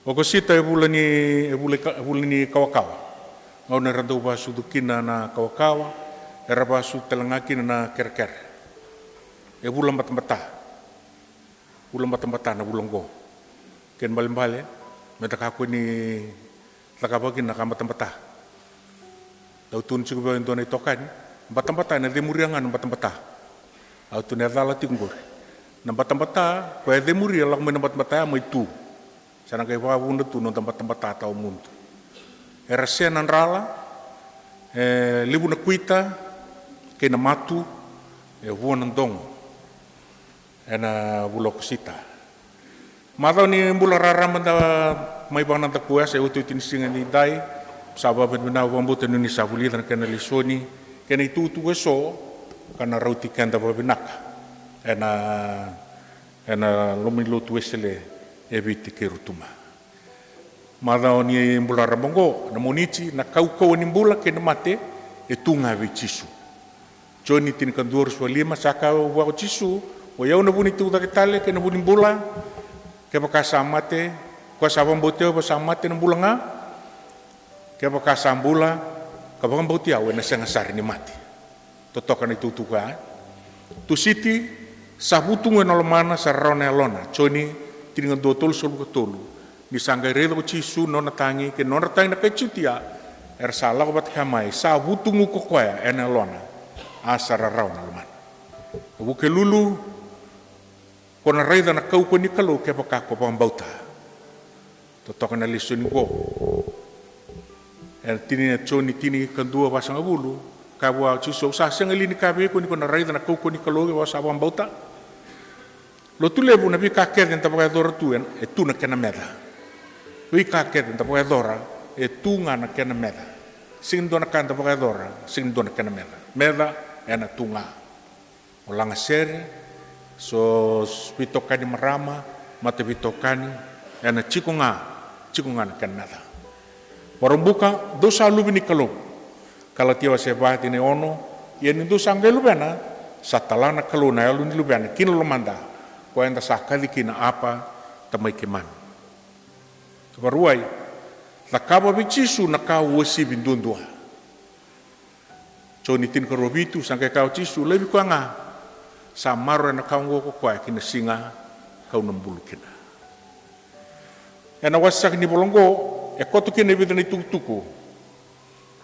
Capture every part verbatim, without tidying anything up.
O Okosita e vula ni, e vula, e vula ni kawakawa. Gauna era dau vasucu kina na kawakawa, era vasucu tale ga kina na kerekere. E vula batabata. Vula batabata na vula oqo. Kena ibalebale, me da kakua ni cakava kina na ka batabata. Au tukuna tiko vei au e dua na itokani, batabata ena cemuria ga na batabata. Au tukuna e cala tiko oqori. Na batabata, koya e cemuria, lako mai na batabata ya mai tu. Sa na qai vakavuna tu noda batabata tawamudu. Era se na drala, e levu na kuita, kei na matu, e vua na dogo. Ena vula o Okosita. Macawa ni bula raraba da mai vakanadakuya, sa iotioti ni siga ni dai. Sa vakavinavinaka vakabauta ni sa vulica na kena lesoni kei na itukutuku eso, ka na rauti keda vakavinaka ena, ena loma ni lotu Wesele e Viti kei Rotuma. Macawa ni bula raraba oqo, na Moniti, na kaukauwa ni bula kei na mate e tu ga vei Jisu. Joni tinikadua ruasagavulima, sa kaya vua ko Jisu, o i au na vu ni tucake tale kei na vu ni bula. Kevaka sa mate, koya sa vakabauti au, sa mate na bula ga. Kevaka sa bula ka vakabauti au, ena sega sara ni mate. Totoka na itukutuku ya. Tusiti, sa vutugu ena lomana, sa rarawa na yalona. Joni tinikadua tolusagavulu ka tolu. Ni sa qai raica ko Jisu na nona tagi kei na nodra tagi na kai Jutia, era sa lako vata kaya mai, sa vutugu ko koya ena yalona, a sa rarawa na lomana. Vukelulu, ko na raica na kaukauwa ni Kalou kevaka ko vakabauta. Totoka na lesoni qo. E tini, e Joni tinikadua vasagavulu, kaya vua o Jisu, au sa sega li ni kaya vei iko ni ko na raica na kaukauwa ni Kalou kevaka o sa vakabauta? Lotu levu, na veika kece eda vakayacora tu e, e tu na kena meca. Veika kece eda vakayacora e tu ga na kena meca. Sega ni dua na ka eda vakayacora sega ni dua na kena meca. Meca ena tu ga. O lagasere, so veitokani marama, mataveitokani, ena jiko ga, jiko ga na kena meca. Vakaraubuka, dou sa luve ni Kalou. Kalatia wase va, tikina e ono, ia ni dou sa qai luvena, sa tala na Kalou na Yalo ni Luvena ki na lomada, koya eda sa kaci kina, Apa, Tamai keimami. Vakarua, cakava vei Jisu na ka uasivi duadua. Joni tinikarua vitu, sa qai kaya o Jisu, laivi koya ga, sa maroroya na ka oqo ko koya ki na siga kau na bulu kina. Ena wase saka ni vola oqo, e koto kina e vica na itukutuku.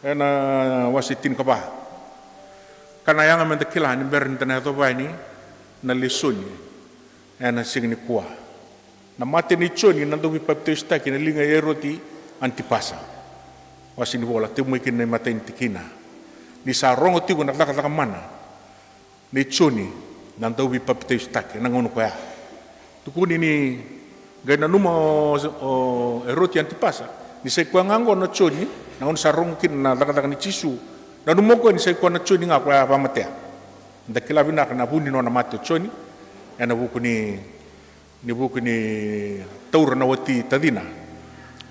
Ena wase tinikava. Ka na yaga meda kila ni bera nida na yacova yani na lesoni ena siga nikua. Na mate nei Joni na dauveipapitaisotaki ena liga i Eroti Antipasa. Wase ni vola, tevu mai kina na imatai ni tikina. Ni sa rogo tiko na cakacaka mana nei Joni na dauveipapitaisotaki ena gauna koya. Tukuni ni qai nanuma o, o Eroti Antipasa ni sa i koya ga oqo na Joni, na gauna sa rogo kina na cakacaka nei Jisu. Nanuma o koya ni sa i koya na Joni ga koya a vakamatea. Da kila vinaka na vu ni nona mate o Joni, ena vuku ni ni vuku ni taura na wati tacina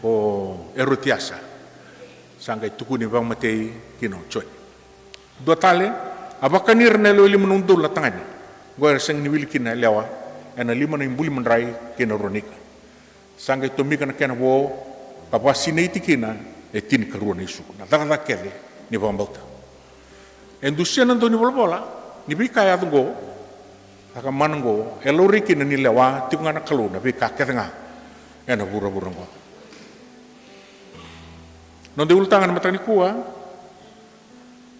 o Erotiasa. Sa qai tukuni vakamatei kina o Joni. Dua tale, a vakani ira na yalewa e lima na udolu na tagane. Oqo era sega ni wili kina na yalewa ena lima na ibuli madrai kei na rua na ika. Sa qai tomika na kena vo ka vakasinaiti kina e tinikarua na isuku. Na cakacaka kece ni vakabauta. E dusia na dau ni volavola ni veika e yaco oqo, caka mana oqo, e laurai kina ni lewa tiko ga na Kalou na veika kece ga ena vuravura oqo. Noda iulutaga na mataka nikua,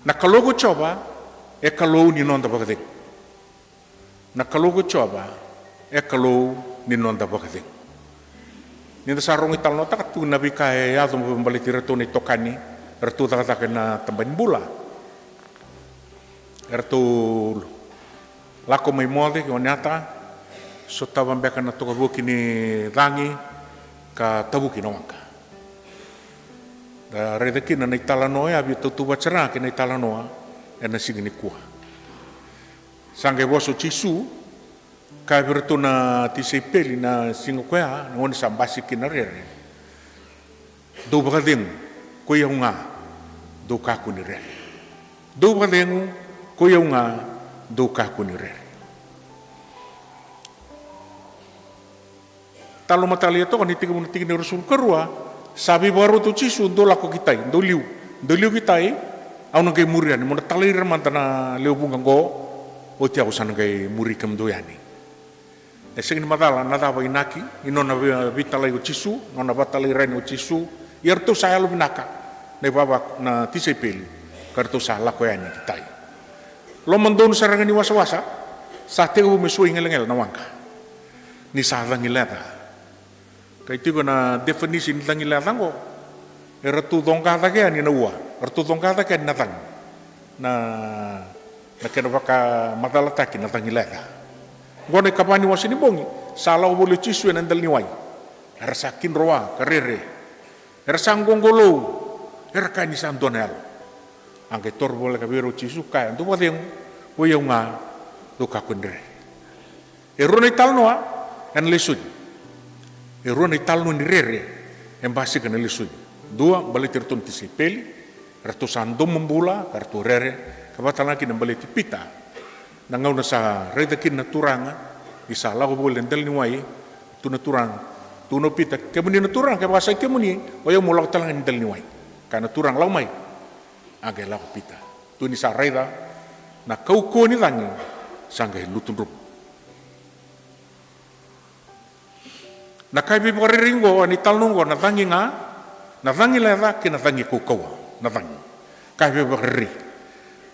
na Kalou ko Jiova e Kalou ni noda vakacegu. Na Kalou ko Jiova e Kalou ni noda vakacegu. Nida sa rogo italanoataka tu na veika e yaco baleti iratou na itokani, eratou cakacaka ena taba ni bula. Eratou lako mai moce ki Oneata, sotava beka na tokaruaki ni cagi ka tavuki na waqa. Da raica kina na italanoa oya, via tautauvata sara ga kei na italanoa ena siga nikua. Sa qai vosa o Jisu, kaya vei iratou na tisaipeli na siga koya, na gauna sa basika kina na rere. Dou vakacegu, koi au ga, dou kakua ni rere. Dou vakacegu, koi au ga, dou kakua ni rere. Talanoa tale e toka ni tekivu na tikina e ruasagavulu ka rua, sa veivakaroti o Jisu, dou lako ki tai, dou liu, dou liu ki tai, au na qai muri yani, mo na talai ira mada na lewe vuqa qo, oti au sa na qai muri kemudou yani. E sega ni macala na cava e inaki ni nona vei-, veitalai o Jisu, nona vakatalairawarawa o Jisu, ia ratou sa yalovinaka na ivava na tisaipeli, ka ratou sa lako yani ki tai. Lomadonu sara ga ni wasawasa, sa tekivu me suai gelegele na waqa. Ni sa cagi leca. Kai tiko na definition ni cagi leca qo, e ratou coqa cake yani na ua, ratou coqa cake yani na cagi. Na, na kena vakamacalataki na cagi leca. Qo na ikava ni wase ni bogi, sa lako voli o Jisu ena dela ni wai. Era sa kidroa ka rere. Era sa qoqolou. Era kaya ni sa dua na yalo. A qai toro voleka vei ira o Jisu, kaya, dou vakacegu, o i au ga, dou kakua ni rere. E rua na italanoa ena lesoni. E rua na italanoa ni rere e basika na lesoni. Dua, baleti iratou na tisaipeli, ratou sa domobula ka ratou rere, ka vaka tale ga kina baleti Pita. Na gauna sa raica kina na Turaga ni sa lako voli e dela ni wai, tu na Turaga, tu na Pita, kemuni na Turaga, kevaka sa i kemuni, o i au meu lako tale ga ni dela ni wai. Kaya na Turaga, lako mai. A qai lako o Pita. Tu ni sa raica na kaukauwa ni cagi, sa qai lutudrumu. Na ka e veivakarerei qo, ni talanoa qo, na cagi ga, na cagi leca kei na cagi kaukauwa, na cagi. Ka e veivakarerei.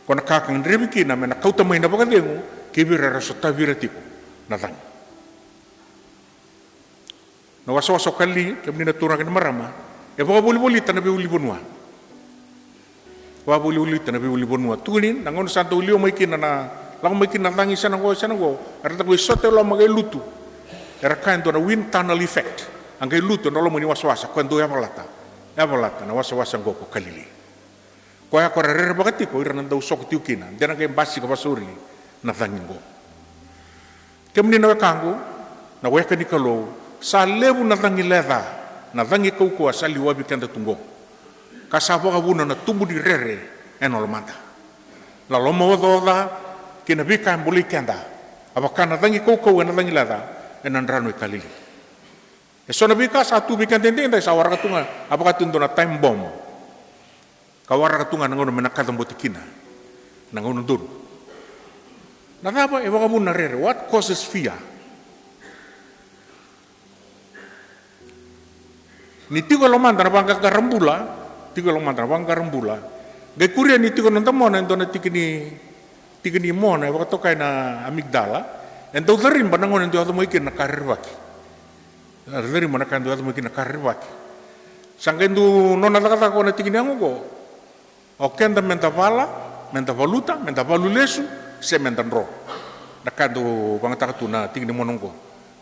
Ko na ka ka gadrevi kina me na kauta mai na vakacegu ki vei ira era sotavi ira tiko na cagi. Na wasawasa o Kalili, kemuni na turaga kei na marama, e vakavolivolita na veiulunivanua. Vakavolivolita na veiulunivanua. Tukuni, na gauna sa dau liwa mai kina na, lako mai kina na cagi, sa na qo, sa na qo, era dau qai sota e loma qai lutu. Era kaya e dua na wind tunnel effect. A qai lutu ena loma ni wasawasa, koya dau yavalata. Yavalata na wasawasa qo ko Kalili. Koya ko ra rerevaka tiko, ira na dau soko tiko kina, de na qai basika vakasauri na cagi qo. Kemuni na wekaqu, na weka ni Kalou, sa levu na cagi leca, na cagi kaukauwa sa liwavi keda tu qo. Ka sa vakavuna na tubu ni rere ena lomada. Na lomaocaoca kei na veika e bolei keda. A vaka na cagi kaukauwa ena cagi leca ena drano i Kalili. E so na veika sa tu vei keda edaidai sa waraka tu ga, a vaka tu e dua na time bomb. Ka waraka tu ga na gauna me na kacabote kina. Na gauna donu. Na cava e vakavuna na rere? What causes fear? Ni tiko e lomada na vaqaqara bula, tiko e lomada na vaqaqara bula. Qai kuria ni tiko na noda mona e dua na tiki ni, tiki ni mona e vakatokai na amygdala. E dau cariba na gauna e dau yaco mai kina na ka rerevaki. Cariba na ka e dau yaco mai kina na ka rerevaki. Sa qai dau nona cakacaka o na tiki ni yago qo. O keda meda vala, meda valuta, meda valu lesu, se meda dro. Na ka e dau vagataka tu na tiki ni mona qo.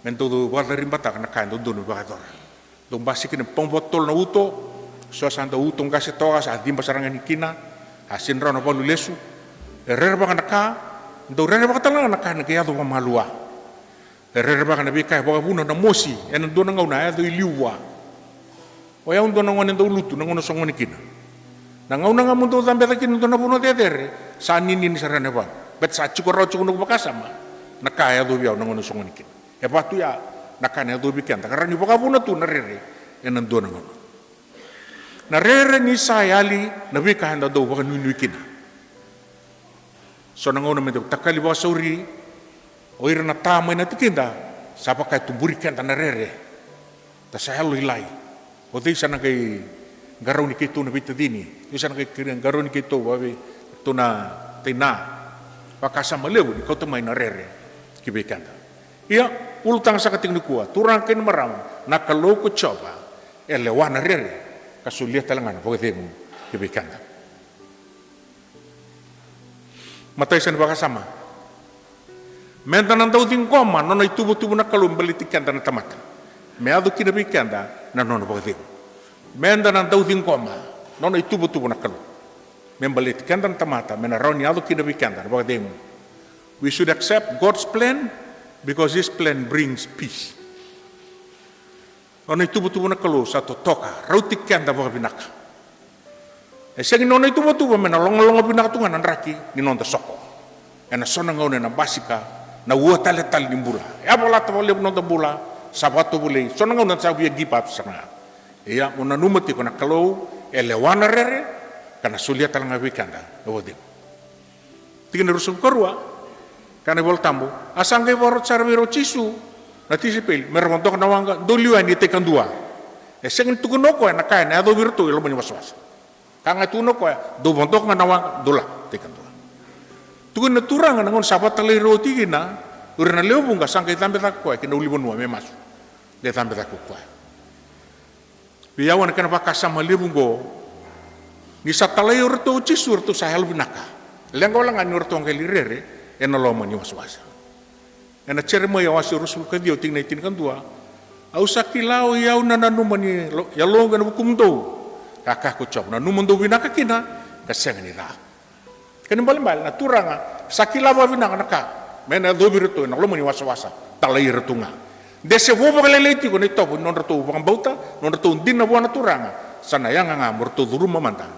Me dau vakacaribataka na ka e dau donu me vakayacora. Dau basika kina e pau vakatotolo na uto, so sa dau uto qase toka, sa ciba sara ga ni kina, a sega ni rawa na valu lesu. E rerevaka na ka, dau rerevaka tale ga na ka ena qai yaco vakamalua. E rerevaka na veika e vakavuna na mosi ena dua na gauna a yaco i liu vua. O yau dua na gone dau lutu na gauna sogo ni kina. Na gauna ga mo dau cabe cake kina dua na vanua cecere, sa ninini sara na yavaqu. Baleta sa tiko rawa tiko noqu vakasama na ka e yacovi au na gauna sogo ni kina. E vaka tu ya na ka na yacovi keda, ka rawa ni vakavuna tu na rere ena dua na gauna. Na rere ni sa yali na veika eda dau vakanuinui kina. So na gauna me dau takali vakasauri, o ira na ta mai na tikida, sa vaka e tuburi keda na rere. Da sa yalolailai. O cei sa na qai qarauni keitou na veitacini? O cei sa na qai qarauni keitou vakaveiratou na tina? Vakasama levu ni kauta mai na rere ki vei keda. Ia, ulutaga saka tiko nikua, turaga kei na marama, na Kalou ko Jiova, e lewa na rere, ka solia tale ga na vakacegu ki vei keda. Matai, sa ni vakasama. Meda na dau ciqoma nona ituvatuva na Kalou me baleti keda na tamata. Me yaco kina vei keda na nona vakacegu. Meda na dau ciqoma nona ituvatuva na Kalou me baleti keda na tamata, me na rawa ni yaco kina vei keda na vakacegu. We should accept God's plan because His plan brings peace. Nona ituvatuva na Kalou sa totoka, rauti keda vakavinaka. E sega ni nona ituvatuva me na logaloga vinaka tu ga na draki ni noda soko. Ena so na gauna ena basika na ua taletale ni bula. E yavalata vakalevu noda bula, sa vakatovolei, so na gauna sa via give up sara ga. Ia mo nanuma tiko na Kalou e lewa na rere, ka na solia tale ga vei keda na vakacegu. Tikina ruasagavulu ka rua, kaya na iVola Tabu, a sa qai vakarota sara vei ira o Jisu na tisaipeli me ra vodoka na waqa, dou liu yani e tai kadua. E sega ni tukuna o koya na ka ena yacovi iratou e loma ni wasawasa. Ka ga e tukuna o koya, dou vodoka ga na waqa, dou lako e tai kadua. Tukuni na Turaga na gauna sa vakatalai ira oti kina o ira na lewe vuqa, sa qai cabe cake koya ki na ulunivanua me masu. Qai cabe cake o koya. Vei au na kena vakasama levu oqo, ni sa talai iratou o Jisu, iratou sa yalovinaka. Leqa wale ga ni ratou qai lai rere ena loma ni wasawasa. Ena Jeremaia wase ruasagavulu ka ciwa, tikina e tinikadua, au sa kila oi au na nanuma ni lo-, yaloqu ena vukumudou, ka kaya ko Jiova, nanuma dou vinaka kina, ka sega ni ca. Kena ibalebale na Turaga sa kila vakavinaka na ka me na yacovi iratou ena loma ni wasawasa, talai iratou ga. De se vo vakalailai tiko na itovo ni nodratou vakabauta, nodratou dina vua na Turaga, sa na yaga ga mo ratou curuma mada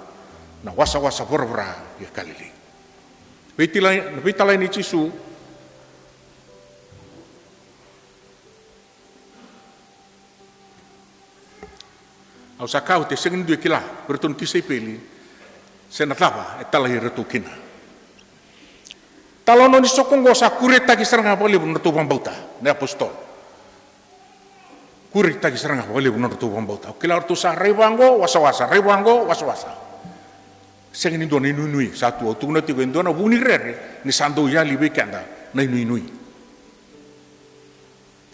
na wasawasa voravora e Kalili. Veitalai, na veitalai nei Jisu. Au sa kaya oti e sega ni dua e kila vei iratou na tisaipeli se na cava e talai iratou kina. Talanoa ni soko oqo sa kuretaki sara ga vakalevu na nodratou vakabauta na iapositolo. Kuretaki sara ga vakalevu na nodratou vakabauta. Au kila ratou sa rai vaqo, wasawasa, rai vaqo, wasawasa. Sega ni dua na inuinui sa tu. Au tukuna tiko e dua na vu ni rere ni sa dau yali vei keda na inuinui.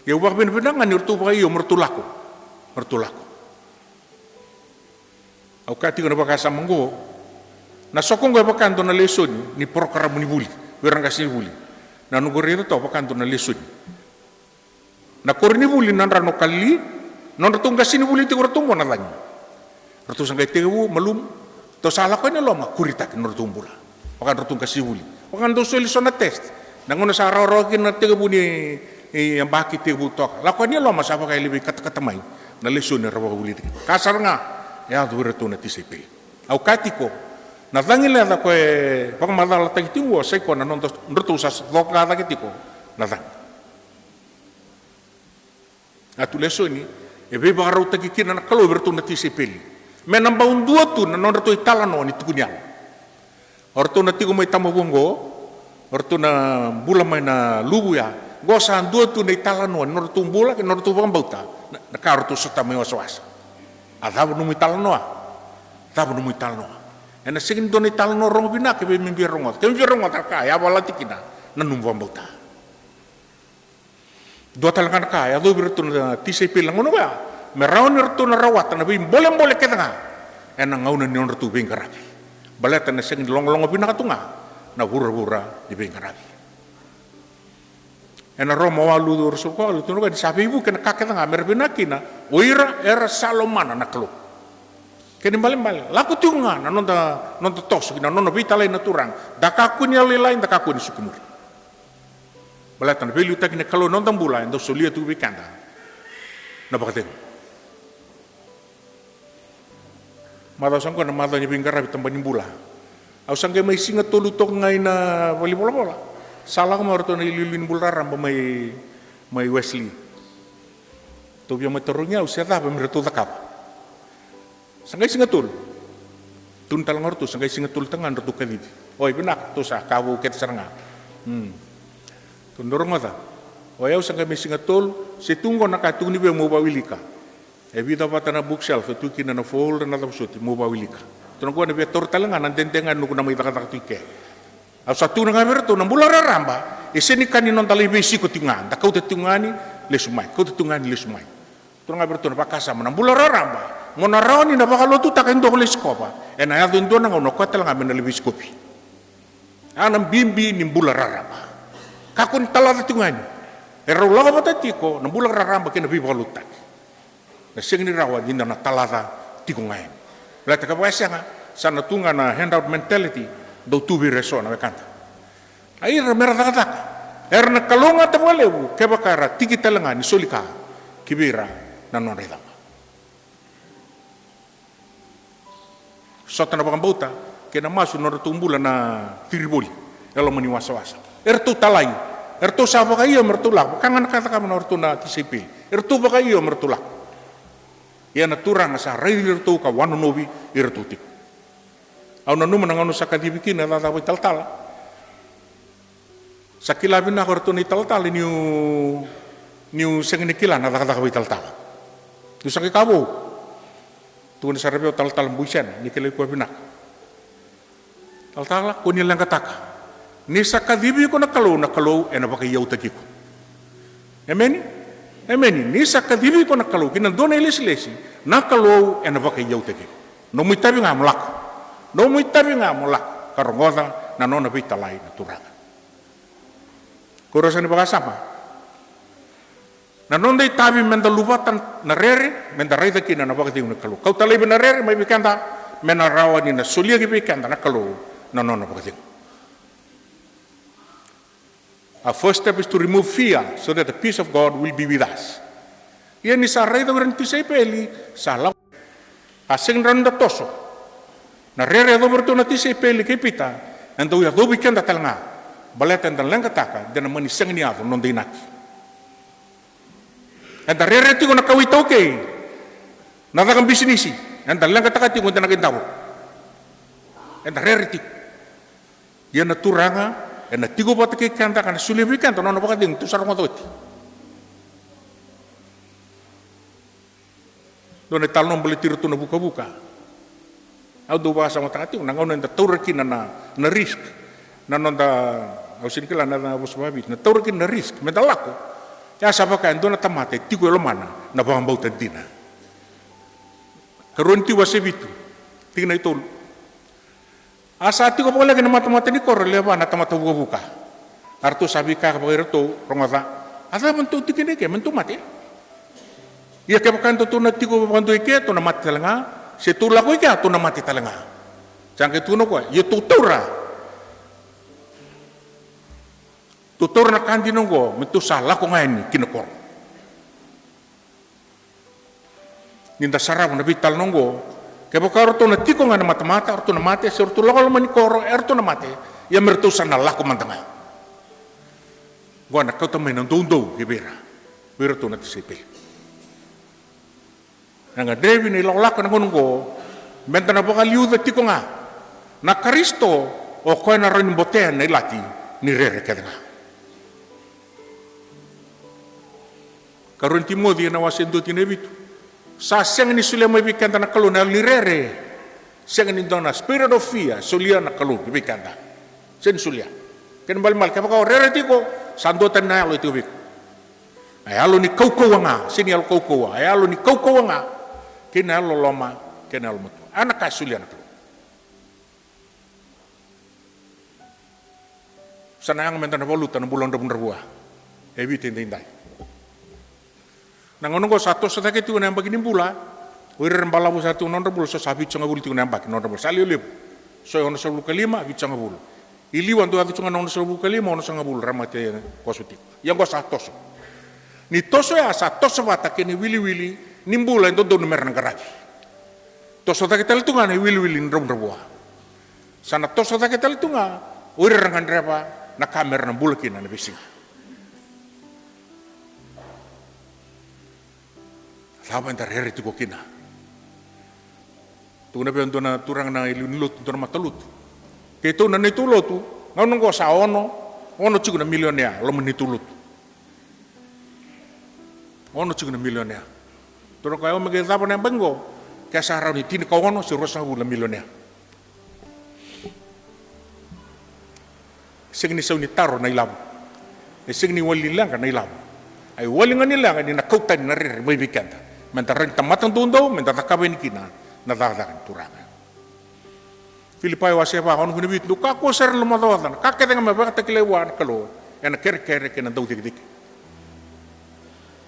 Ia au vakavinavinaka ga ni ratou vakaio me ratou lako. Me ratou lako. Au kaya tiko na vakasama oqo, na soko oqo e vaka dua na lesoni ni porokaramu ni vuli vei ira na qasenivuli. Na noqu raica toka vaka dua na lesoni. Na koronivuli na drano Kalili, nodratou qasenivuli tiko ratou oqo na cagi. Ratou sa qai tekivu malumu, ratou sa lako yani e loma, kuretaki na nodratou bula. Vaka nodratou qasenivuli. Vaka dau soli so na test. Na gauna sa rawarawa kina na tekivu ni, e, yabaki tekivu toka. Lako yani e loma sa vakaelevei katakata mai. Na lesoni era vakavulici kina. Ka sara ga e yaco vei iratou na tisaipeli. Au kaya tiko, na cagi leca ko e vakamacalataki tiko oqo, sa i koya na noda, nodratou sa coka cake tiko na cagi. A tu lesoni e veivakarautaki kina na Kalou vei iratou na tisaipeli. Me na bau dua tu na nodratou italanoa ni tukuni yalo. O ratou na tiko mai Tamavua oqo, o ratou na bula mai na luvu ya, oqo sa dua tu na italanoa ni nodratou bula kei na nodratou vakabauta, na, na ka ratou sota mai wasawasa. A cava nomu italanoa? Cava nomu italanoa? Ena sega ni dua na italanoa rogo vinaka, ke vei me bia rogoca. Ke me bia rogoca na ka e yavalati kina na nomu vakabauta. Dua tale ga na ka e yacovi iratou na tisaipeli na gauna oya, me rawa ni ratou na rawata na veibolebole kece ga ena gauna ni nodratou veiqaravi. Baleta na sega ni logaloga vinaka tu ga na vuravura ni veiqaravi. Ena Roma walu, ruasagavulu ka walu, tukuna o koya ni sa veivuke na ka kece ga me ra vinaka kina o ira era sa lomana na Kalou. Kena ibalebale, lako tiko ga na noda, noda toso ki na nona veitalai na Turaga. Da kakua ni yalolailai, da kakua ni suki muri. Baleta na veiliutaki ni Kalou ena noda bula e dau solia tu vei keda na vakacegu. Macawa sa oqo na macawa ni veiqaravi tabana ni bula. Au sa qai mai Siga Tolu toka ga ina valenivolavola. Sa lako mai o ratou na iliuliu ni bula raraba mai, mai Wesley. Ratou via mai tarogi au se cava me ratou cakava. Sa qai Siga Tolu. Tukuna tale ga o ratou, sa qai Siga Tolu tale ga na nodratou kacivi. Oi, vinaka, ratou sa ka vou kece sara ga. Hmm. Ratou dau rogoca. Oi, au sa qai mai Siga Tolu, se tu oqo na ka e tukuni vei au meu vakawilika. E vica vata na bookshelf e tu kina na folder, na cava soti meu vakawilika. Tukuna oqo na via taura tale ga na dede ga e noqu na mai cakacaka tu i ke. Au sa tukuna ga vei iratou na bula raraba e sega ni ka ni noda lai veisiko tiko ga, da kauta tiko ga yani lesu mai, kauta tiko ga yani lesu mai. Tukuna ga vei iratou na vakasama, na bula raraba mo na rawa ni na vakalotutaka e dua ko lai sikova, ena yaco e dua na gauna o koya tale ga me na lai veisikovi. A na bibi ni bula raraba. Kakua ni talaca tiko ga yani. E rau lako vata tiko na bula raraba kei na veivakalotutaki. Na sega ni rawa ni da na talaca tiko ga yani. Baleta kevaka e sega, sa na tu ga na handout mentality, dau tu vei ira eso na wekada. A ira me ra cakacaka, era na kalougata vakalevu kevaka era tiki tale ga ni soli ka ki vei ira na nodra icaba. Sota na vakabauta kei na masu na nodratou bula na ciri voli e loma ni wasawasa. Eratou talai, eratou sa vakaio me ratou lako, vaka ga na ka e cakava na nodratou na tisaipeli. Eratou vakaio me ratou lako. Ia na Turaga sa raici iratou ka wanonovi iratou tiko. Au nanuma na gauna sa kacivi kina e cakacaka vakaitalatala, sa kila vinaka o iratou na italatala niu, niu sega ni kila na cakacaka vakaitalatala. Niu sa qai ka vou. Tukuna sara vei au o talatala Buisena, ni kilai koya vinaka. Talatala, ko ni leqataka. Ni sa kacivi iko na Kalou, na Kalou ena vakaiyautaki iko. Emeni? Emeni. Ni sa kacivi iko na Kalou ki na dua na ilesilesi, na Kalou ena vakaiyautaki iko. Nomu itavi ga mo lako. Nomu itavi ga mo lako ka rogoca na nona veitalai na Turaga. Ko rau sa ni vakasama. Na noda itavi meda luvata na rere, meda raica kina na vakacegu ni Kalou. Kauta laivi na rere mai vei keda, me na rawa ni na solia ki vei keda na Kalou na nona vakacegu. Our first step is to remove fear so that the peace of God will be with us. Ia ni sa raica o ira na tisaipeli, sa lako, a sega ni rawa ni da toso. Na rere e yacovi iratou na tisaipeli kei Pita, e dau yacovi keda tale ga. Baleta eda leqataka de na mani sega ni yaco na noda inaki. Eda rere tiko na kawa iTaukei, na caka bisinisi, eda leqataka tiko eda na qai davo. Eda rere tiko. Ia na Turaga ena tiko vata kei keda ka na solia vei keda na nona vakacegu, tou sa rogoca oti. Dua na italanoa baleti iratou na vukavuka. Au dau vakasamataka tiko na gauna eda taura kina na, na risk. Na noda, au sega ni kila na vosa vakaViti, na taura kina na risk meda lako. Ia sa vaka e dua na tamata e tiko e lomana na vakabauta dina. Karua ni Tui wase vitu, tikina e tolu. A sa tiko vakalevu na matamata ni koro, lewe va na tamata vukavuka. A ratou sa veikayaka vakairatou, rogoca. A cava na nodatou tiko kina eke, me nodatou mate? Ia kevaka datou na tiko vakadua eke, tou na mate tale ga. Se tou lako eke, tou na mate tale ga. Sa qai tukuna o koya, ia tou taura. Tou taura na ka dina oqo, me tou sa lako ga yani ki na koro. Ni da sarava na veitalanoa oqo, kevaka o ratou na tiko ga na matamata, o ratou na mate, se o ratou lako loma ni koro, e ratou na mate, ia me ratou sa na lako mada ga. Oqo na kauta mai na doudou ki vei ira, vei iratou na tisaipeli. Na gadrevi na ilakolako ena gauna oqo, meda na vakaliuca tiko ga na Karisito, o koya na rawa ni botea na ilati ni rere kece ga. Karua ni Timoci ena wase dua tikina e vitu. Sa sega ni solia mai vei keda na Kalou na yalo ni rere. Sega ni dua na spirit of fear solia na Kalou ki vei keda. Sega ni solia. Kena ibalebale kevaka o rere tiko, sa duatani na yalo e tiko vei iko. Na yalo ni kaukauwa ga, sega ni yalo kaukauwa, a yalo ni kaukauwa ga, kei na yalo loloma, kei na yalo matua. A na ka e solia na Kalou. Sa na yaga meda na valuta na bula dravudravua e Viti edaidai. Na gauna oqo sa toso cake tiko na yabaki ni bula. O ira era balavu sara tiko na nodra bula, so sa vitusagavulu tiko na yabaki na nodra bula, sa lewe levu. So e onosagavulu ka lima, vitusagavulu. I liu a dau yaco tiko ga na onosagavulu ka lima, onosagavulu, ra mate koso tiko. Ia oqo sa toso. Ni toso ya sa toso vata kei na iwiliwili ni bula e dodonu mera na qaravi. Toso cake tale tu ga na iwiliwili ni dravudravua. Sa na toso cake tale tu ga o ira era gadreva na ka mera na bula kina ena veisiga. Cava eda rere tiko kina? Tukuna vei au e dua na turaga na iliu ni lotu, dua na matalotu. Keitou na neitou lotu, gauna oqo sa ono, ono tiko na milionea loma ni neitou lotu. Ono tiko na milionea. Tukuna o koya, au me qai cava na yabaki oqo, ke sa rawa ni tinikaono se ruasagavulu na milionea. E sega ni sau ni taro na ilavo. E sega ni wali ni leqa na ilavo. A iwali ga ni leqa ni na kau tani na rere mai vei keda, meda rawa ni tamata doudou, meda cakava yani kina na cakacaka ni Turaga. Filipai wase va, ono kei na vitu. Dou kakua sara ni lomaocaoca na ka kece ga me vakatakilai vua na Kalou ena kerekere kei na daucikecike.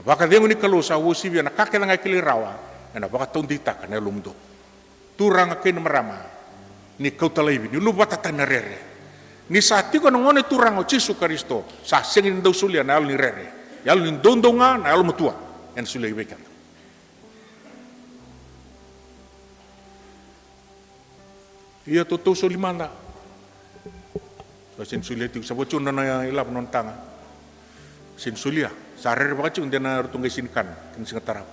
Vakacegu ni Kalou sa uasivi ena ka kece ga e kilai rawa, ena vakataudeitaka na yalomudou. Turaga kei na marama, ni kauta laivi, ni luvata tani na rere. Ni sa tiko na Gone Turaga o Jisu Karisito, sa sega ni dau solia na yalo ni rere. Yalo ni doudou ga, na yalo matua ena solia vei keda. Ia tou soli mada. Sa sega ni solia tiko, sa vakaciwa na nona ilavo, nona taga. Sega ni solia. Sa rerevaka tiko de na ratou qai sega ni kana kei na siga tarava.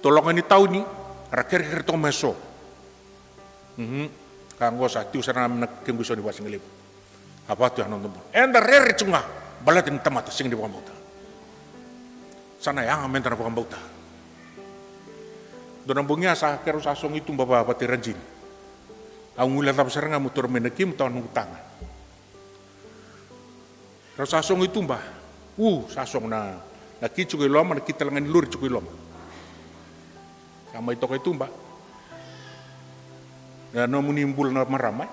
Toloka ni tauni, ra kerekere toka mai eso. Ka oqo sa tiko sara ga na kequ isau ni vakasigalevu. A vatu ya na noda bula. Eda rere tiko ga baleta ni tamata sega ni vakabauta. Sa na yaga meda na vakabauta. Dua na bogi ya sa keirau sa sogo i tuba vata i Rajini. Au guilecava sara ga meu taura mai na ki meu tawa na noqu taga. Rau sa sogo i tuba. U, sa sogo na, na ki tiko i loma, na ki tale ga ni lori tiko i loma. Sa mai toka i tuba. Na nomuni bula na marama e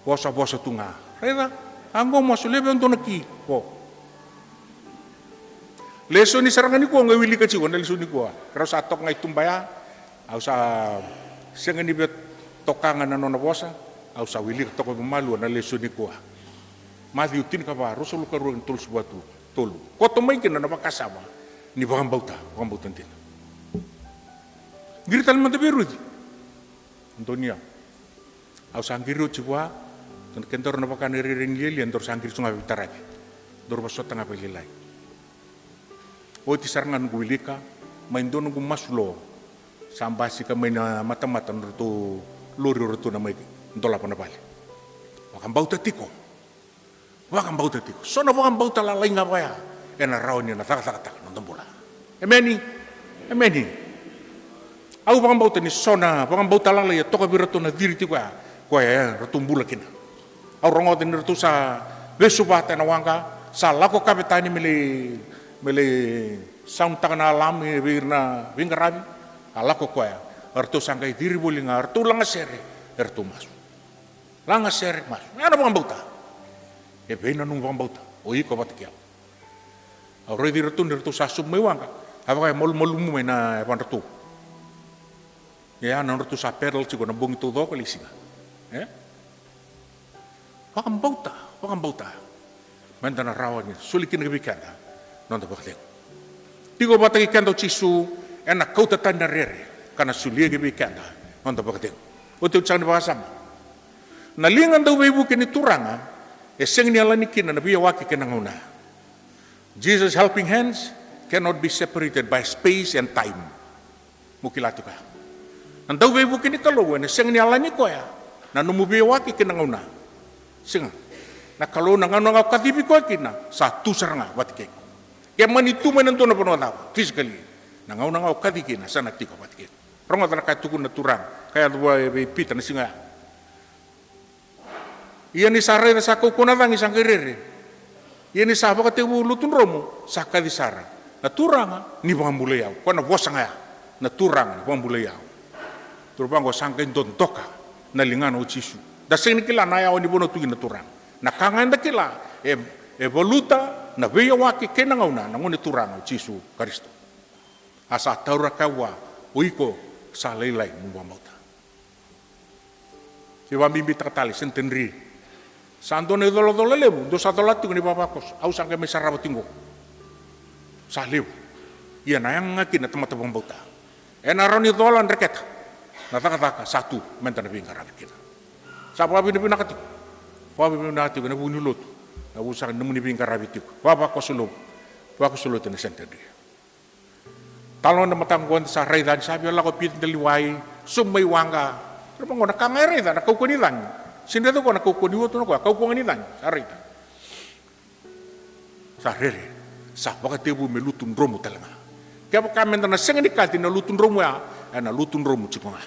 vosavosa tu ga. Raica, a qo mo a solia vei au dua na ki. Ko lesoni sara ga nikua qai wilika tiko na lesoni nikua. Rau sa toka ga i tuba ya. Au sa sega ni via toka ga na nona vosa. Au sa wilika toka vakamalua na lesoni nikua. Maciu tinikava, ruasagavulu ka rua, tolusagavulu ka tolu. Koto mai kina na vakasama ni vakabauta, vakabauta dina. Qiri tale mada vei Ruci. Donia. Au sa qiri oti vua, kedaru na vaka na irairai ni lialia, daru sa qiri tu ga veitaravi. Daru vosota ga veilailai. Oti sara ga noqu wilika, mai dua noqu masu lo. Sa basika mai na matamata na nodratou lori o ratou na mai dolava na vale. Vakabauta tiko. Vakabauta tiko. So na vakabauta lalai ga vaya ena rawa ni na cakacakataka na noda bula. Emeni. Emeni. Au vakabauta ni so na vakabauta lalai e toka vei iratou na ciri tiko ya. Koya e ratou bula kina. Au rogoca ni ratou sa vesu vata ena waqa, sa lako kave tani me lai, me lai saunitaka na alarm vei ira na veiqaravi. A lako koya, a ratou sa qai ciri voli ga, a ratou lagasere, e ratou masu. Lagasere masu. Ena vakabauta. E vei na nomu vakabauta? O iko vata kei au. Au raici iratou ni ratou sa sobu mai waqa. A vaka e malumalumu mai na yavadratou. Ia na nodratou sa pedal tiko na bogi taucoko lai siga. E? Vakabauta, vakabauta. Meda na rawa ni soli kina vei keda noda vakacegu. Tiko vata kei keda o Jisu, ena kauta tani na rere ka na solia ki vei keda noda vakacegu. Oti au sega ni vakasama. Na liga dau veivuke ni Turaga e sega ni yalani kina na veiyawaki kei na gauna. Jesus' helping hands cannot be separated by space and time. Mo kila tiko ya. Na dau veivuke ni Kalou ena sega ni yalani koya na nomu veiyawaki kei na gauna. Sega. Na Kalou na gauna ga o kacivi koya kina sa tu sara ga vata kei iko. Ke mani tu mai na dua na vanua cava, physically, na gauna ga o kaci kina sa na tiko vata kei iko. Rogoca na ka e tukuna na Turaga ka yaco vua vei Pita na siga ya. Ia ni sa raica sa kaukauwa na cagi sa qai rere. Ia ni sa vakatekivu lutu dromu sa kaci sara. Na Turaga ni vakabulai au. Koya na vosa ga ya. Na Turaga ni vakabulai au. Turaga oqo sa qai dodoka na ligana o Jisu. Da sega ni kila na yawa ni vanua tu kina na Turaga. Na ka ga eda kila e, e valuta na veiyawaki kei na gauna na Gone Turaga o Jisu Karisito. A sa taura ka vua, o iko sa lailai mo vakabauta. Kei vakabibitaka tale Centenary. Sa dua na icolacola levu dou sa cola tiko na ivavakoso, au sa qai mai sarava tiko. Sa levu. Ia na yaga ga kina na tamata vakabauta. Ena rawa ni cola dreketa na cakacaka sa tu meda na veiqaravi kina. Sa vakavinavinaka tiko. Vakavinavinaka tiko ena vuku ni lotu. Na vuku saka ni nomuni veiqaravi tiko. Vavakoso lotu. Vavakoso lotu ena Centenary. Talanoa na mataka oqo eda sa raica ni sa via lako o Pita Daliwai, sobu mai waqa. Raica oqo na ka ga e raica na kaukauwa ni cagi. Sega ni raica oqo na kaukauwa ni uto, na koya kaukauwa ga ni cagi sa raica. Sa rere, sa vakatekivu me lutu dromu tale ga. Kevaka meda na sega ni kaci na lutu dromu ya, ena lutu dromu tiko ga.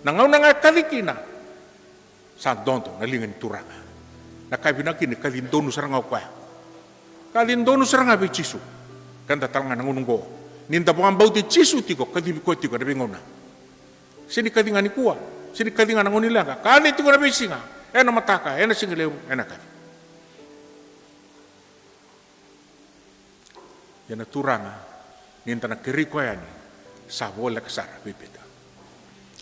Na gauna ga e kaci kina, sa dodo na liga ni Turaga. Na ka vinaka kina ni kaci donu sara ga o koya. Kaci donu sara ga vei Jisu. Keda tale ga na gauna oqo. Ni da vakabauti Jisu tiko, kacivi koya tiko ena veigauna. Sega ni kaci ga nikua, sega ni kaci ga na gauna ni leqa. Kaci tiko ena veisiga, ena mataka, ena siga levu, ena kaci. Ia na Turaga, ni da na kerei koya yani, sa voleka sara vei Pita.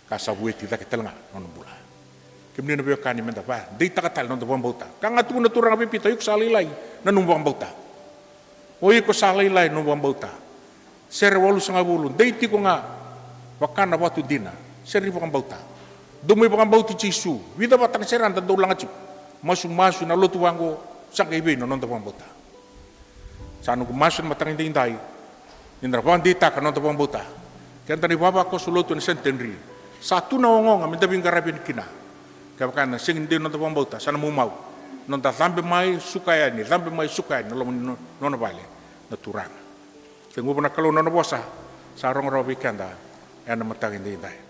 Ka sa vueti cake tale ga na nona bula. Kemuni na veiwekani, meda vakadeitaka tale na noda vakabauta. Ka ga tukuna na Turaga vei Pita, o iko sa lailai na nomu vakabauta. O iko sa lailai na nomu vakabauta. Sere walusagavulu, dei tiko ga vaka na vatu dina. Sere ni vakabauta. Dou mai vakabauti Jisu. Vica vata na sere eda dau laga tiko. Masumasu, na lotu vaqo, sa qai vei na noda vakabauta. Sa noqu masu ena mataka edaidai ni da na vakadeitaka na noda vakabauta. Keda na ivavakoso lotu ena Centenary, sa tu na ogaoga me da veiqaravi yani kina. Kevaka eda na sega ni dei na noda vakabauta, sa na maumau. Noda cabe mai suka yani, cabe mai suka yani na loma ni no- nona vale na Turaga. Ke guva na Kalou na nona vosa, sa rogorogo vei keda ena mataka edaidai.